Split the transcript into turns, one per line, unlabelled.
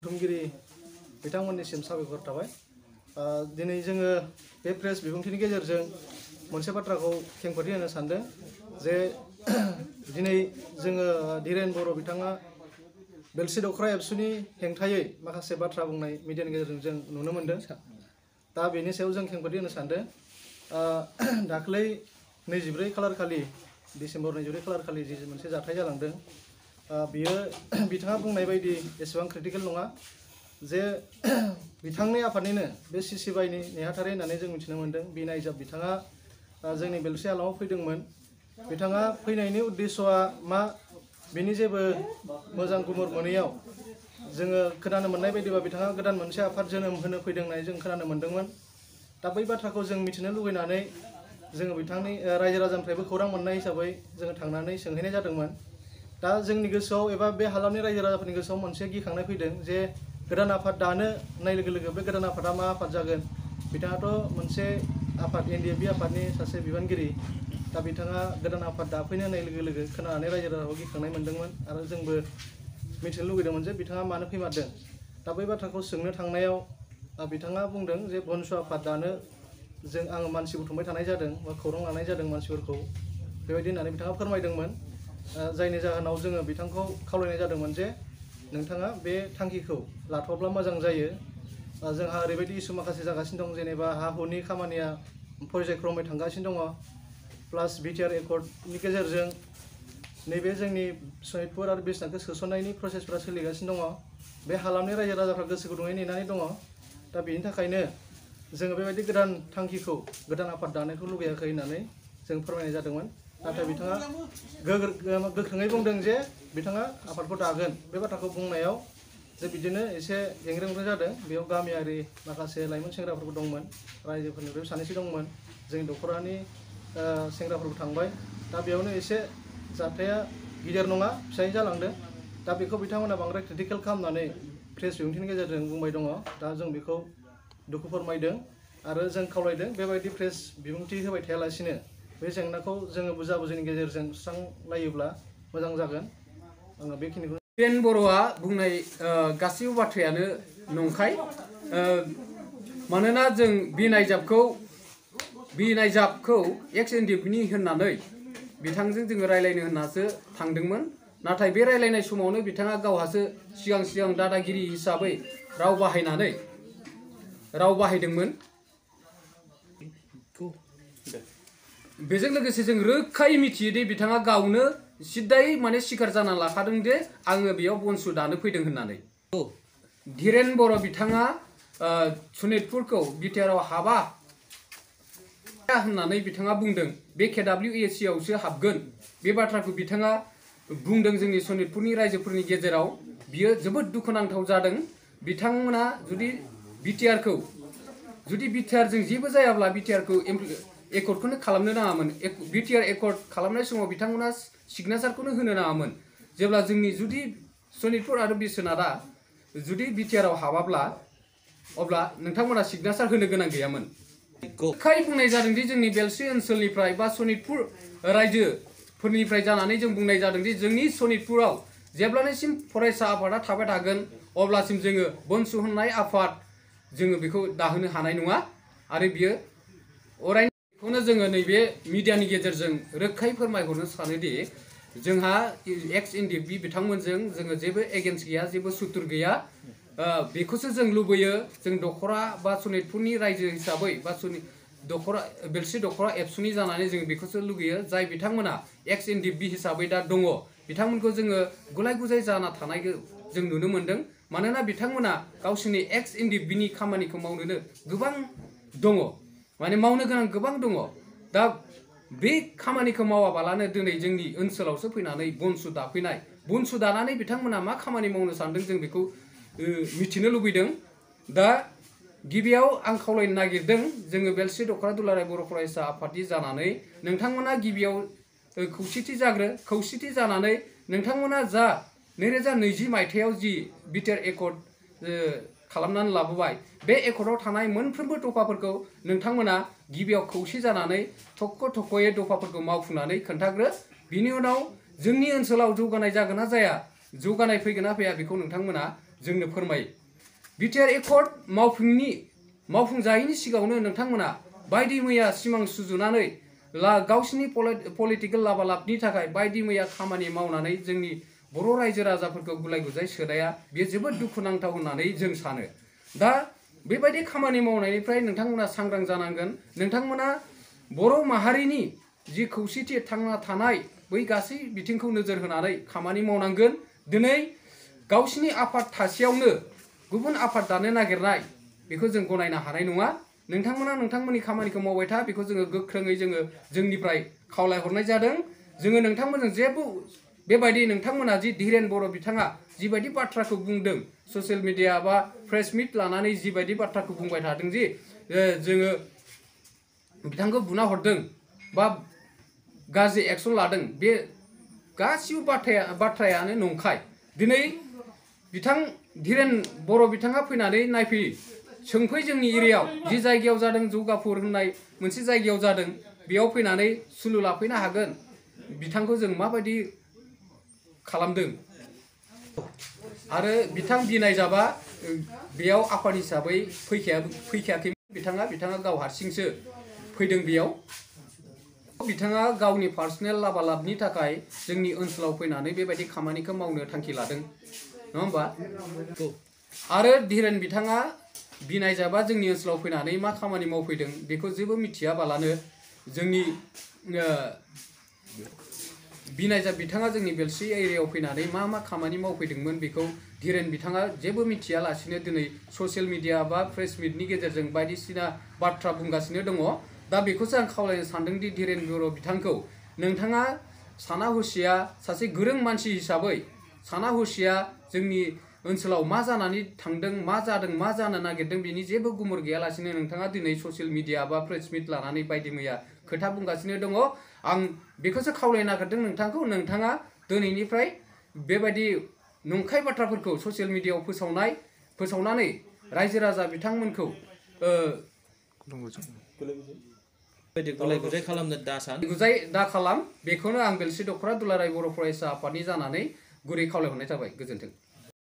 बुंगिरि बिथांमोननिसिम साबायखर थाबाय। दिनै जोङो बे प्रेस बिबुंथिनि गेजेरजों मोनसे बाथ्राखौ खेंफोरथि होनो सानदों जे दिनै जोङो धीरेन बर' बिथाङा बेलसि दख'र एबसुनि हेंथायै माखासे बाथ्रा बुंनाय मिडियानि गेजेरजों जों नुनो मोनदों। दा बेनि सायाव जों खेंफोरथि होनो सानदों। दाख्लै 24 खालार खालि डिसेम्बर 24 खालार खालि जि मोनसे जाथाय जालांदों बियो बिथाङा बुंनाय बायदि एसेबां क्रिटिकेल नङा जे बिथांनि आफादनिनो बे सिसिबाइनि नेहाथारि होननानै जों मिथिनो मोन्दों। बि नायजाब बिथाङा जोंनि बेलसि हालामाव फैदोंमोन। बिथाङा फैनायनि उद्देश्यआ मा बिनि जेबो मोजां गुमुर मोनैयाव जोङो खोनानो मोननाय बायदिबा बिथाङा गोदान मोनसे आफाद जोनोम होनो फैदों होननानै जों खोनानो मोन्दोंमोन। दा बै बाथ्राखौ जों मिथिनो लुगैनानै जोङो बिथांनि रायजो राजानिफ्रायबो खौरां मोननाय हिसाबै जोङो थांनानै सोंहैनाय जादोंमोन। दा जोंनि गोसोआव एबा बे हालामनि रायजो राजाफोरनि गोसोआव मोनसे गिखांनाय फैदों जे गोदान आफाद दानो होननाय लोगो लोगो बे गोदान आफादा मा आफाद जागोन। बिथाङाथ' मोनसे आफाद NDFB आफादनि सासे बिबानगिरि। दा बिथाङा गोदान आफाद दाफैनो होननाय लोगो लोगो खोनानानै रायजो राजाखौ गिखांनाय मोन्दोंमोन आरो जोंबो मिथिनो लुगैदोंमोन जे बिथाङा मानो फैमारदों। दा बै बाथ्राखौ सोंनो थांनायाव बिथाङा बुंदों जे बनसु आफाद दानो आङो मानसि बुथुमबाय थानाय जादों बा खौरां लानाय जादों मानसिफोरखौ बेबायदि होननानै बिथाङा फोरमायदोंमोन। जायनि जाहोनाव जोङो बिथांखौ खावलायनाय जादोंमोन जे नोंथाङा बे थांखिखौ लाथ'ब्ला मोजां जायो। जोंहा ओरैबायदि इसु माखासे जागासिनो दं, जेनेबा हा हुनि खामानिया पर्यायक्रमै थांगासिनो दङ। प्लास BTR एकर्डनि गेजेरजों नैबे जोंनि सनितपुर आरो बिसनाथखौ सोसननायनि प्रसेसफोरा सोलिगासिनो दङ। बे हालामनि रायजो राजाफ्रा गोसो गुदुङै नेनानै दङ। दा बेनि थाखायनो जोङो बेबायदि गोदान थांखिखौ गोदान आफाद दानायखौ लुगैयाखै होननानै जों फोरमायनाय जादोंमोन। नाथाय बिथाङा गोख्रोङै बुंदों जे बिथाङा आफादखौ दागोन। बे बाथ्राखौ बुंनायाव जे बिदिनो एसे गेंग्रें जादों। बेयाव गामियारि माखासे लाइमोन सेंग्राफोरबो दंमोन, रायजोफोरनिफ्राय सानैसो दंमोन, जोंनि दख'रानि सेंग्राफोरबो थांबाय। दा बेयावनो एसे जाथाया गिदिर नङा फिसायै जालांदों। दा बेखौ बिथांमोना बांद्राय क्रिटिकेल खालामनानै प्रेस बिबुंथिनि गेजेरजों बुंबाय दङ। दा जों बेखौ दुखु फोरमायदों आरो जों खावलायदों बेबायदि प्रेस बिबुंथि होबाय थायालासिनो बे जेंनाखौ जोङो बुजा बुजिनि गेजेरजों सुस्रांलायोब्ला मोजां जागोन। आङो बेखिनिखौ
धीरेन बर'आ बुंनाय गासैबो बाथ्रायानो नंखाय। मानोना जों बि नायजाबखौ XNDFनि होननानै बिथांजों जोङो रायलायनो होननासो थांदोंमोन। नाथाय बे रायलायनाय समावनो बिथाङा गावहासो सिगां दादागिरि हिसाबै राव बाहायदोंमोन। बेजों लोगोसे जों रोखायै मिथियो दि बिथाङा गावनो सिद्दायै माने सिखार जाना लाखादों जे आङो बेयाव बनसु दानो फैदों होननानै। धीरेन बर' बिथाङा सनितपुरखौ BTRआव हाबा होननानै बिथाङा बुंदों। बे KWAC आवसो हाबगोन। बे बाथ्राखौ बिथाङा बुंदों जोंनि सनितपुरनि रायजोफोरनि गेजेराव। बियो जोबोद दुखुनांथाव जादों। बिथांमोना जुदि BTRखौ BTRजों जेबो जायाब्ला BTRखौ एकर्डखौनो खालामनो नाङामोन। BTR एकर्ड खालामनाय समाव बिथांमोना सिगनेसारखौनो होनो नाङामोन। जेब्ला जोंनि जुदि सनितपुर आरो बिश्वनाथआ जुदि BTRआव हाबाब्ला अब्ला नोंथांमोना सिगनेसार होनो गोनां गैयामोन। रोखायै बुंनाय जादोंदि जोंनि बेलसि ओनसोलनिफ्राय बा सनितपुर रायजोफोरनिफ्राय जानानै जों बुंनाय जादोंदि जोंनि सनितपुराव जेब्लानिसिम फरायसा आफादा थाबाय थागोन अब्लासिम जोङो बनसु होननाय आफाद जोङो बेखौ दाहोनो हानाय नङा। आरो बियो अराय बेखौनो जोङो नैबे मिडियानि गेजेरजों रोखायै फोरमायहरनो सानोदि जोंहा XNDFB बिथांमोनजों जोङो जेबो एगेन्स्ट गैया, जेबो सुथुर गैया। बेखौसो जों लुबैयो। जों दख'रा बा सनितपुरनि रायजो हिसाबै बा बेलसि दख'रा एबसुनि जानानै जों बेखौसो लुगैयो। जाय बिथांमोना XNDFB हिसाबै दा दङ बिथांमोनखौ जोङो गुलाय गुजाय जाना थानायखौ जों नुनो मोन्दों। मानोना बिथांमोना गावसोरनि XNDFBनि खामानिखौ मावनोनो गोबां दङ, माने मावनो गोनां गोबां दङ। दा बे खामानिखौ मावाबालानो दिनै जोंनि ओनसोलावसो फैनानै बनसु दाफैनाय। बनसु दानानै बिथांमोना मा खामानि मावनो सानदों जों बेखौ मिथिनो लुबैदों। दा गिबियाव आं खावलायनो नागिरदों जोङो बेलसि दख'रा दुलाराय बर' फरायसा आफादनि जानानै नोंथांमोना गिबियाव खौसेथि जानानै नोंथांमोना जा 2020 मायथाइयाव जि BTR एकर्ड खालामनानै लाबोबाय बे एकर्डआव थानाय मोनफ्रोमबो दफाफोरखौ नोंथांमोना गिबियाव खौसे जानानै थख'यै दफाफोरखौ मावफुंनानै खोन्थाग्रो। बिनि उनाव जोंनि ओनसोलाव जौगानाय जागोन ना जाया, जौगानाय फैगोन ना फैया बेखौ नोंथांमोना जोंनो फोरमायो बिटिआर एकर्ड मावफुंजायैनि सिगाङावनो नोंथांमोना बायदि मैया सिमां सुजुनानै गावसिनि पलिटिकेल लाबालाबनि थाखाय बायदि मैया खामानि मावनानै जोंनि बर' रायजो राजाफोरखौ गुलाय गुजाय सोनाया बेयो जोबोद दुखुनांथाव होननानै जों सानो दा बेबायदि खामानि मावनायनिफ्राय नोंथांमोना सांग्रां जानांगोन नोंथांमोना बर' माहारिनि जि खौसेथि थांना थानाय बै गासै बिथिंखौ नोजोर होनानै खामानि मावनांगोन दिनै गावसिनि आफाद थासेयावनो गुबुन आफाद दानो नागिरनाय बेखौ जों गनायनो हानाय नङा नोंथांमोना नोंथांमोननि खामानिखौ मावबाय था बेखौ जोङो गोख्रोङै जोंनिफ्राय खावलायहरनाय जादों जोङो नोंथांमोनजों जेबो बेबायदि नोंथांमोना जि धीरेन बर' बिथाङा जिबायदि बाथ्राखौ बुंदों ससियेल मिडिया बा प्रेस मिट लानानै जिबायदि बाथ्राखौ बुंबाय थादों जि जोङो बिथांखौ बुना हरदों बा गाज्रि एक्सन लादों बे गासिबो बाथ्रायानो नंखाय दिनै बिथां धीरेन बर' बिथाङा फैनानै नायफै सोंफै जोंनि एरियायाव जि जायगायाव जादों जौगाफुर होननाय मोनसे जायगायाव जादों बेयाव फैनानै सुलु लाफैनो हागोन बिथांखौ जों माबायदि खालामदों आरो बिथां बिनाय जाबा बेयाव आफाद हिसाबै फैखायाखै बिथाङा गाव हारसिंसो फैदों बेयाव बिथाङा गावनि पार्सनेल लाबालाबनि थाखाय जोंनि ओनसोलाव फैनानै बेबायदि खामानिखौ मावनो थांखि लादों नङा होमबा आरो धीरेन बिथाङा बिनाय जाबा जोंनि ओनसोलाव फैनानै मा खामानि मावफैदों बेखौ जेबो मिथियाबालानो जोंनि बिनायजा बिथाङा जोंनि बेलस्रि एरियायाव फैनानै मा खामानि मावफैदोंमोन बेखौ धीरेन बिथाङा जेबो मिथियालासिनो दिनै ससियेल मिडिया बा प्रेस मिटनि गेजेरजों बायदिसिना बाथ्रा बुंगासिनो दङ दा बेखौसो आं खावलायनो सानदों दि धीरेन बर' बिथांखौ नोंथाङा साना हुसिया सासे गोरों मानसि हिसाबै साना हुसिया जोंनि ओनसोलाव मा जानानै थांदों मा जादों मा जानो नागिरदों बेनि जेबो गुमुर गैयालासिनो नोंथाङा दिनै ससियेल मिडिया बा प्रेस मिट लानानै बायदि मैया खोथा बुंगासिनो दङ आं बेखौसो खावलायनो नागिरदों नोंथाङा दिनैनिफ्राय बेबायदि नंखाय बाथ्राफोरखौ ससियेल मिडियायाव फोसावनानै रायजो राजा बिथांमोनखौ
गुलाय-गुजाय खालामनो
दा खालाम बेखौनो आं बेलस्रि दख'रा दुलाराय बर' फरायसा आफादनि जानानै गुरै खावलायहरनाय जाबाय गोजोन्थों।